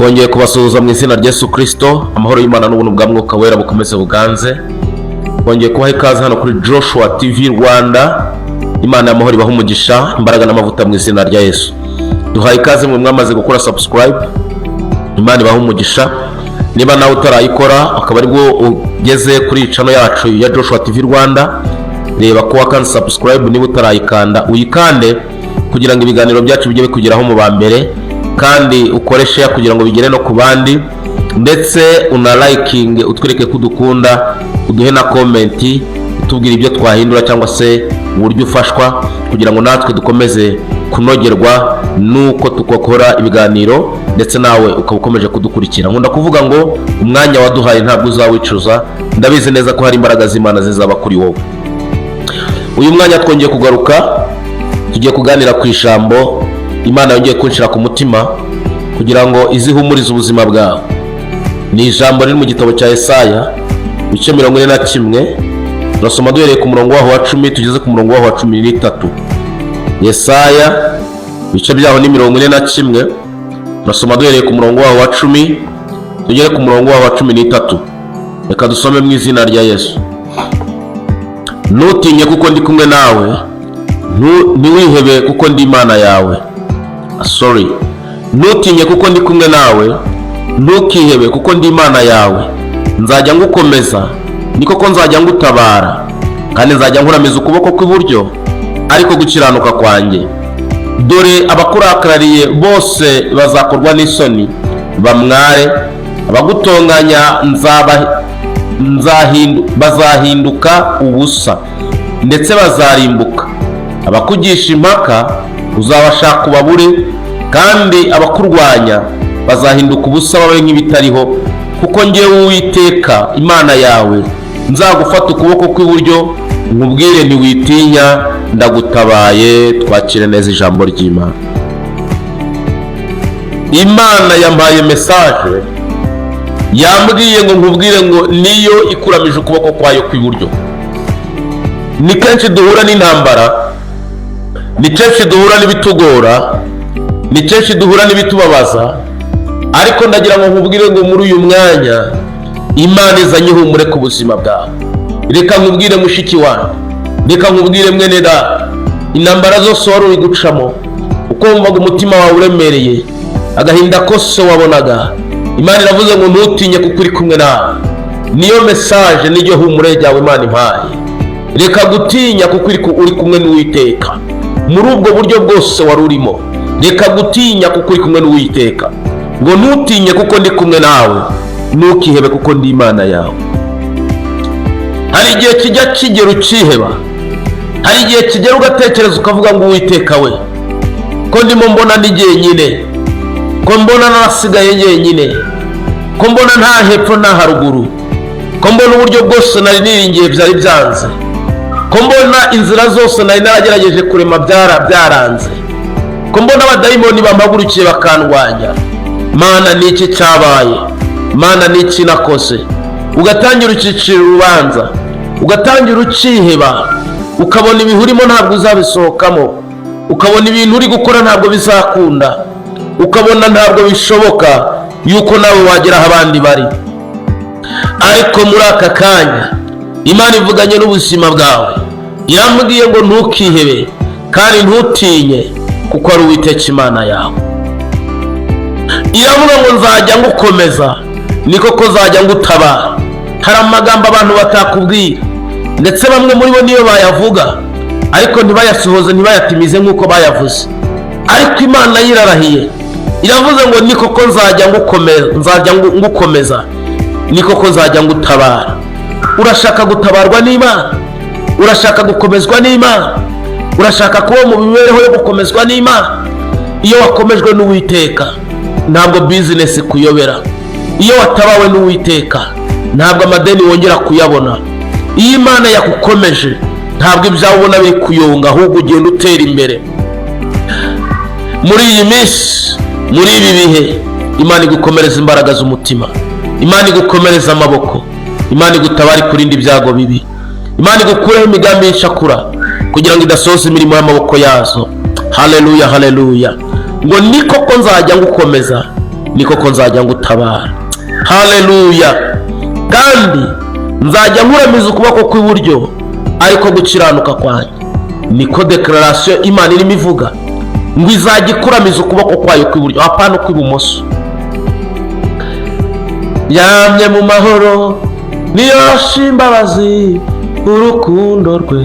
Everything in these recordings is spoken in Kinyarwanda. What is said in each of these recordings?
Twongeye kubasuhuza mu izina rya Yesu Kirisito. Amahoro y'Imana n'ubuntu bwa Mwuka Wera bukomeze buganze. Twongeye kubaha ikaze hano kuri Joshua TV Rwanda. Imana y'amahoro ibaha umugisha, imbaraga n'amavuta mu izina rya Yesu. Duhaye ikaze mwe mwamaze gukora subscribe, Imana ibaha umugisha. Niba nawe utarayikora, akaba aribwo ugeze kuri iyi channel yacu ya Joshua TV Rwanda, reba ko wakanze subscribe. Niba utarayikanda, uyikande kugira ngo ibiganiro byacu bijye bikugeraho mu ba mbere, kandi ukore share kugira ngo bigere no ku bandi, ndetse unalikinge utwereke ko udukunda, uduhe na comment utubwira ibyo twahindura cyangwa se uburyo ufashwa, kugira ngo natwe dukomeze kunogerwa nuko tugakora ibiganiro, ndetse nawe ukaba ukomeje kudukurikira. Nkunda kuvuga ngo umwanya waduhaye ntabwo uzawicuza. Ndabizi neza ko hari imbaraga z'Imana zizaba kuri wowe. Uyu mwanya twongeye kugaruka, tugiye kuganira ku ijambo Imana yongeye kunshyira ku mutima kugira ngo izihumurize ubuzima bwawe. Ni ijambo riri mu gitabo cya Yesaya, ibice 41. Turasoma duhereye ku murongo waho wa 10 tugeze ku murongo waho wa 13. Yesaya, ibice byaho ni 41. Turasoma duhereye ku murongo waho wa 10 tugere ku murongo waho wa 13. Reka dusome mu izina rya Yesu. Ntutinye kuko ndi kumwe nawe, ntiwihebe kuko ndi Imana yawe. Sorry. Ntutinye kuko ndi kumwe nawe, ntukihebe kuko ndi Imana yawe. Nzajya ngukomeza, ni koko nzajya ngutabara, kandi nzajya nkuramiza ukuboko kw'iburyo ariko gukiranuka kwanjye. Dore abakurakarariye bose bazakorwa n'isoni bamware, abagutonganya bazahinduka ubusa, ndetse bazarimbuka. Abakugisha impaka uzabashaka ubabure, kandi abakurwanya bazahinduka ubusa, babe nk'ibitariho, kuko ngewe Uwiteka Imana yawe nzagufata ukuboko kw'iburyo, nkubwire nti: 'Witinya, ndagutabaye.' Twakire neza ijambo ry'Imana. Imana yampaye message, yambwiye ngo nkubwire ngo niyo ikuramije ukuboko kwayo kw'iburyo. Ni kenshi duhura n'intambara, ni kenshi duhura n'ibitugora, ni kenshi duhura n'ibitubabaza, ariko ndagira ngo nkubwire ngo muri uyu mwanya Imana izanye ihumure ku buzima bwawe. Reka nkubwire, mushiki wanjye, reka nkubwire, mwene data, intambara zose wari uri gucamo, uko wumvaga umutima wawe uremereye, agahinda kose wabonaga, Imana iravuze ngo ntutinye kuko uri kumwe nawe. Niyo message, n'iryo humure ryawe Imana impaye. Reka gutinya kuko uri kumwe n'Uwiteka. Muri ubwo buryo bwose wari urimo, reka gutinya kuko uri kumwe n'Uwiteka. Ngo ntutinye kuko ndi kumwe nawe, ntukihebe kuko ndi Imana yawe. Hari igihe kijya kigera ukiheba, hari igihe kigera ugatekereza ukavuga ngo: "Uwiteka we, ko ndimo mbona ndi jyenyine, ko mbona narasigaye jyenyine, ko mbona nta hepfo nta haruguru, ko mbona uburyo bwose nari niringiye byari byanze, ko mbona inzira zose nari naragerageje kurema byaranze, ko mbona abadayimoni bampagurukiye bakandwanya, Mana, ni iki cyabaye? Mana, ni iki nakoze?" Ugatangira ukicira urubanza, ugatangira ukiheba, ukabona ibihe urimo ntabwo uzabisohokamo, ukabona ibintu uri gukora ntabwo bizakunda, ukabona ntabwo bishoboka yuko nawe wagera aho abandi bari. Ariko muri aka kanya Imana ivuganye n'ubuzima bwawe, irambwiye ngo ntukihebe kandi ntutinye kuko ari Uwiteka Imana yawe. Iravuga ngo nzajya ngukomeza, ni koko nzajya ngutabara. Hari amagambo abantu batakubwira, ndetse bamwe muri bo niyo bayavuga ariko ntibayasohoze, ntibayatimize nk'uko bayavuze. Ariko Imana yirarahiye, iravuze ngo ni koko nzajya ngukomeza, nzajya ngukomeza, ni koko nzajya ngutabara. Urashaka gutabarwa n'Imana? Urashaka gukomezwa n'Imana? Urashaka kuba mu mibereho yo gukomezwa n'Imana? Iyo wakomejwe n'Uwiteka ntabwo business kuyobera. Iyo watabawe n'Uwiteka ntabwo amadeni wongera kuyabona. Iyo Imana yagukomeje ntabwo ibyawe ubona biri kuyonga, ahubwo ugenda utera imbere. Muri iyi minsi, muri ibi bihe, Imana igukomereza imbaraga z'umutima, Imana igukomereza amaboko, Imana igutabara, ikurinda ibyago bibi, Imana igukureho imigambi y'inshakura kugira ngo idasohoza imirimo y'amaboko yazo. Haleluya, haleluya! Ngo ni koko nzajya ngukomeza. Ni koko nzajya ngutabara. Haleluya! Kandi nzajya nkuramiza ukuboko kw'iburyo, ariko gukiranuka kwanjye. Niko déclaration Imana irimo ivuga, ngo izajya ikuramiza ukuboko kwayo kw'iburyo, apana ukw'ibumoso. Yamye mu mahoro, niyoroshe imbabazi, urukundo rwe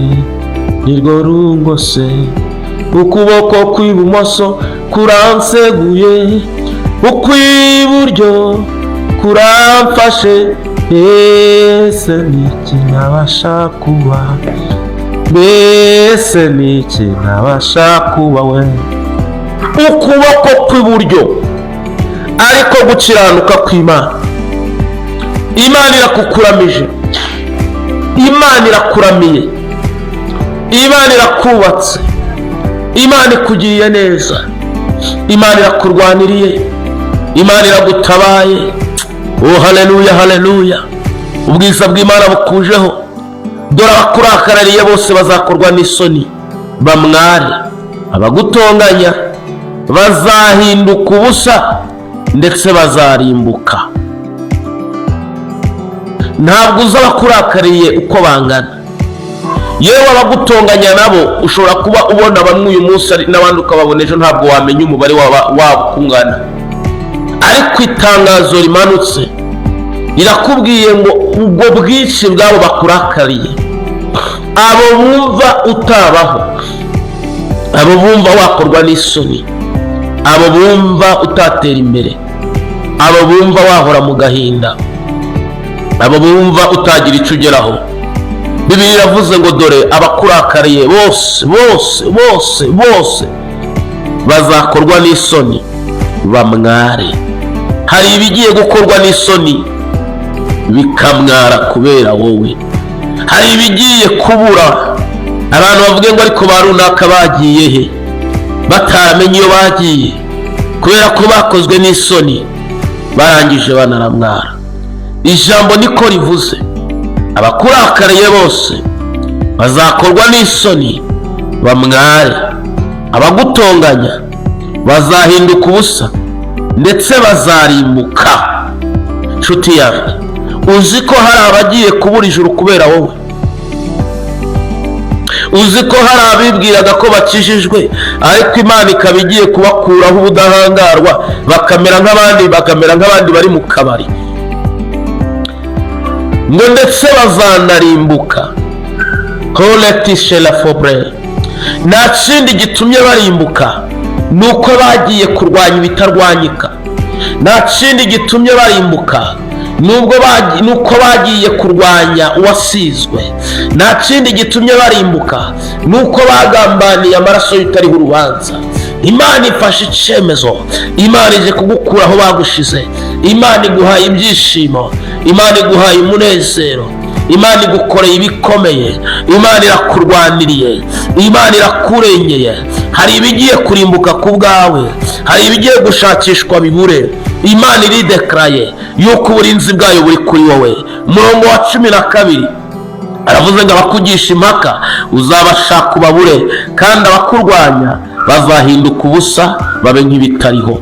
nirwo rungose. Ukuboko kw'ibumoso kuranseguye, ukw'iburyo kuramfashe. Ese niki nabasha kuba? Mbese niki nabasha kuba we? Ukuboko kw'iburyo, ariko gukiranuka kw'Imana. Imana irakukuramije, Imana irakuramiye, Imana irakubatse, Imana ikugiriye neza, Imana irakurwaniriye, Imana iragutabaye. Oh, haleluya, haleluya! Ubwiza bw'Imana bukujeho. Dore abakurakarariye bose bazakorwa n'isoni bamware, abagutonganya bazahinduka ubusa, ndetse bazarimbuka. Ntabwo uzi abakurakariye uko bangana. Yewe, abagutonganya nabo ushobora kuba ubona bamwe uyu munsi n'abandi ukababona ejo, ntabwo wamenya umubare wabo uko ungana. Ariko itangazo rimanutse rirakubwiye ngo ubwo bwinshi bw'abo bakurakariye, abo bumva utabaho, abo bumva wakorwa n'isoni, abo bumva utatera imbere, abo bumva wahora mu gahinda, abo bumva utagira icyo ugeraho, Bibiliya iravuze ngo dore abakurakariye bose, bose, bose, bose bazakorwa n'isoni bamware. Hari ibigiye gukorwa n'isoni bikamwara kubera wowe. Hari ibigiye kubura, abantu bavuge ngo ariko ba runaka bagiye he? Bataramenye iyo bagiye, kubera ko bakozwe n'isoni, barangije banaramwara. Ijambo niko rivuze: abakurakariye bose bazakorwa n'isoni bamware, abagutonganya bazahinduka ubusa, ndetse bazarimbuka. Nshuti yanjye, uzi ko hari abagiye kubura ijuru kubera wowe? Uzi ko hari abibwiraga ko bakijijwe, ariko Imana ikaba igiye kubakuraho ubudahangarwa, bakamera nk'abandi bari mu kabari? Ngo ndetse bazanarimbuka. Holetishelafobre. Nta kindi gitumye barimbuka, ni uko bagiye kurwanya ibitarwanyika. Nta kindi gitumye barimbuka, nubwo nuko bagiye kurwanya uwasizwe. Nta kindi gitumye barimbuka, nuko bagambaniye amaraso y'utariho urubanza. Imana ifashe icyemezo, Imana ije kugukura aho bagushize. Imana iguhaye ibyishimo, Imana iguhaye umunezero, Imana igukoreye ibikomeye, Imana irakurwaniriye, Imana irakurengeye. Hari ibigiye kurimbuka ku bwawe, hari ibigiye gushakishwa bibure. Imana iridekaraye yuko uburinzi bwayo buri kuri wowe. Umurongo wa 12 aravuze ngo abakugisha impaka uzabashaka ubabure, kandi abakurwanya bazahinduka ubusa, babe nk'ibitariho.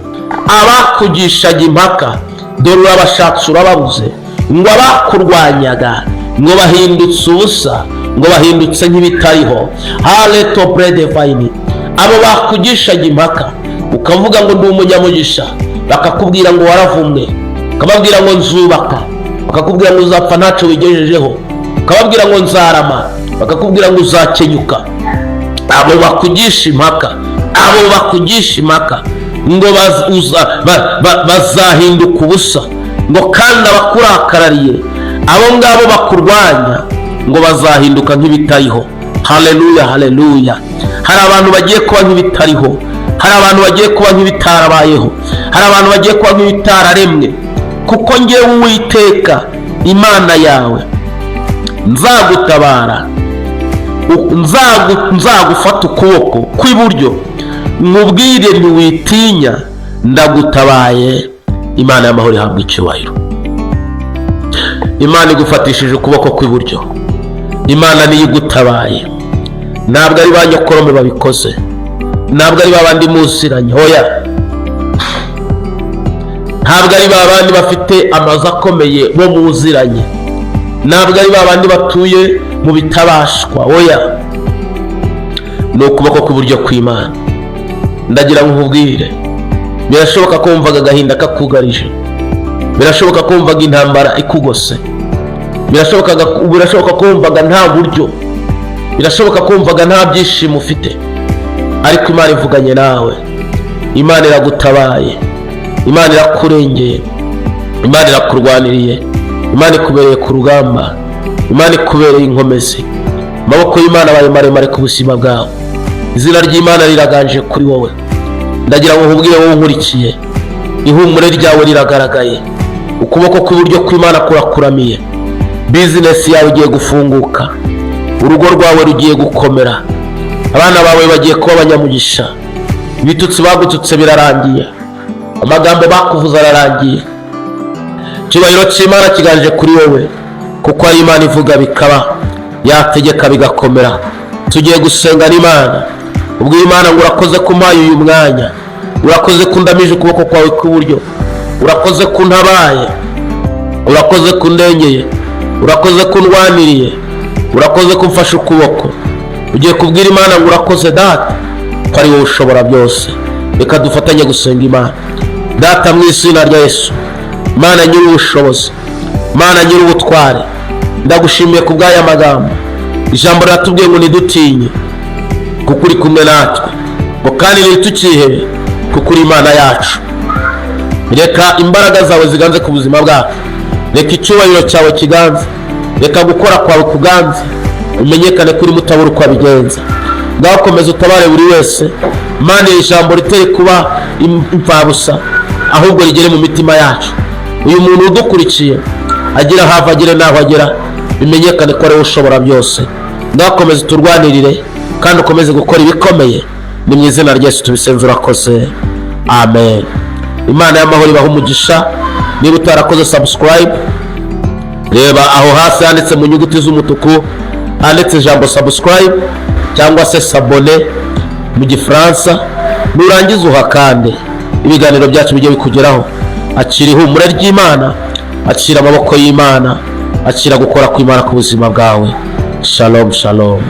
Abakugishaga impaka, dore urabashatse urababuze. Ngo abakurwanyaga ngo bahindutse ubusa, ngo bahindutse nk'ibitariho. Hareto buredevayini. Abo bakugishaga impaka, ukavuga ngo ndi umunyamugisha, bakakubwira ngo waravumwe. Ukababwira ngo nzubaka, bakakubwira ngo uzapfa ntacyo wigejejeho. Ukababwira ngo nzarama, bakakubwira ngo uzakenyuka. Abo bakugisha impaka, abo bakugisha impaka ngo bazahinduka ubusa, ngo kandi abakurakarariye, abo ngabo bakurwanya, ngo bazahinduka nk'ibitariho. Haleluya, haleluya! Hari abantu bagiye kuba nk'ibitariho, hari abantu bagiye kuba nk'ibitarabayeho, hari abantu bagiye kuba nk'ibitararemwe. Kuko ngewe Uwiteka Imana yawe nzagutabara, nzagufata ukuboko kw'iburyo, nkubwire ntiwitinya, ndagutabaye. Imana y'amahoro ihabwa icyubahiro. Imana igufatishije ukuboko kw'iburyo. Imana niyo igutabaye, ntabwo ari ba nyokorome babikoze, ntabwo ari ba bandi muziranye, hoya. Ntabwo ari ba bandi bafite amazu akomeye bo muziranye, ntabwo ari ba bandi batuye mu bitabashwa. Oya, ni ukuboko kw'iburyo kw'Imana. Ndagira ngo nkubwire, birashoboka ko wumvaga agahinda kakugarije, birashoboka ko wumvaga intambara ikugose, birashoboka ko wumvaga nta buryo, birashoboka ko wumvaga nta byishimo ufite, ariko Imana ivuganye nawe. Imana iragutabaye, Imana irakurengeye, Imana irakurwaniriye, Imana ikubereye ku rugamba, Imana ikubereye inkomezi. Amaboko y'Imana abaye maremare ku buzima bwawe, izina ry'Imana riraganje kuri wowe. Ndagira ngo nkubwire wowe unkurikiye, ihumure ryawe riragaragaye, ukuboko kw'iburyo kw'Imana kurakuramiye. Bizinesi yawe igiye gufunguka, urugo rwawe rugiye gukomera, abana bawe bagiye kuba abanyamugisha, ibitutsi bagututse birarangiye, amagambo bakuvuze ararangiye. Icyubahiro cy'Imana kiganje kuri wowe, kuko ari Imana ivuga bikaba, yategeka bigakomera. Tugiye gusenga n'Imana. Ubwo Imana ngo urakoze ko umpaye uyu mwanya, urakoze ko undamije ukuboko kwawe kw'iburyo, urakoze ko untabaye, urakoze ko undengeye, urakoze ko undwaniriye, urakoze ko umfashe ukuboko. Ugiye kubwira Imana ngo urakoze Data, ko ari wowe ushobora byose. Reka dufatanye gusenga Imana. Data, mu izina rya Yesu, Imana nyir'ubushobozi, Imana nyir'ubutware, ndagushimiye ku bw'aya magambo. Ijambo riratubwiye ngo ntidutinye kuko uri kumwe natwe, ngo kandi ntitukihebe kuko uri Imana yacu. Reka imbaraga zawe ziganze ku buzima bwacu, reka icyubahiro cyawe kiganze, reka gukora kwawe kuganze, umenyekane ko urimo utabura uko wabigenza. Ngaho komeza utabare buri wese. Mana, iri jambo ritari kuba imfabusa, ahubwo rigere mu mitima yacu. Uyu muntu udukurikiye agira hafi, agere n'aho agera, bimenyekane ko ari wowe ushobora byose. Ngaho komeza uturwanirire kandi ukomeze gukora ibikomeye. Ni mu izina rya Yesu tubisenze, urakoze, amen. Imana y'amahoro ibaha umugisha. Niba utarakoze subscribe, reba aho hasi handitse mu nyuguti z'umutuku, handitse ijambo subscribe cyangwa se s'abonner mu Gifaransa. Nurangiza uhakande, ibiganiro byacu bijye bikugeraho. Akira ihumure ry'Imana, akira amaboko y'Imana, akira gukora kw'Imana ku buzima bwawe. Shalom, shalom.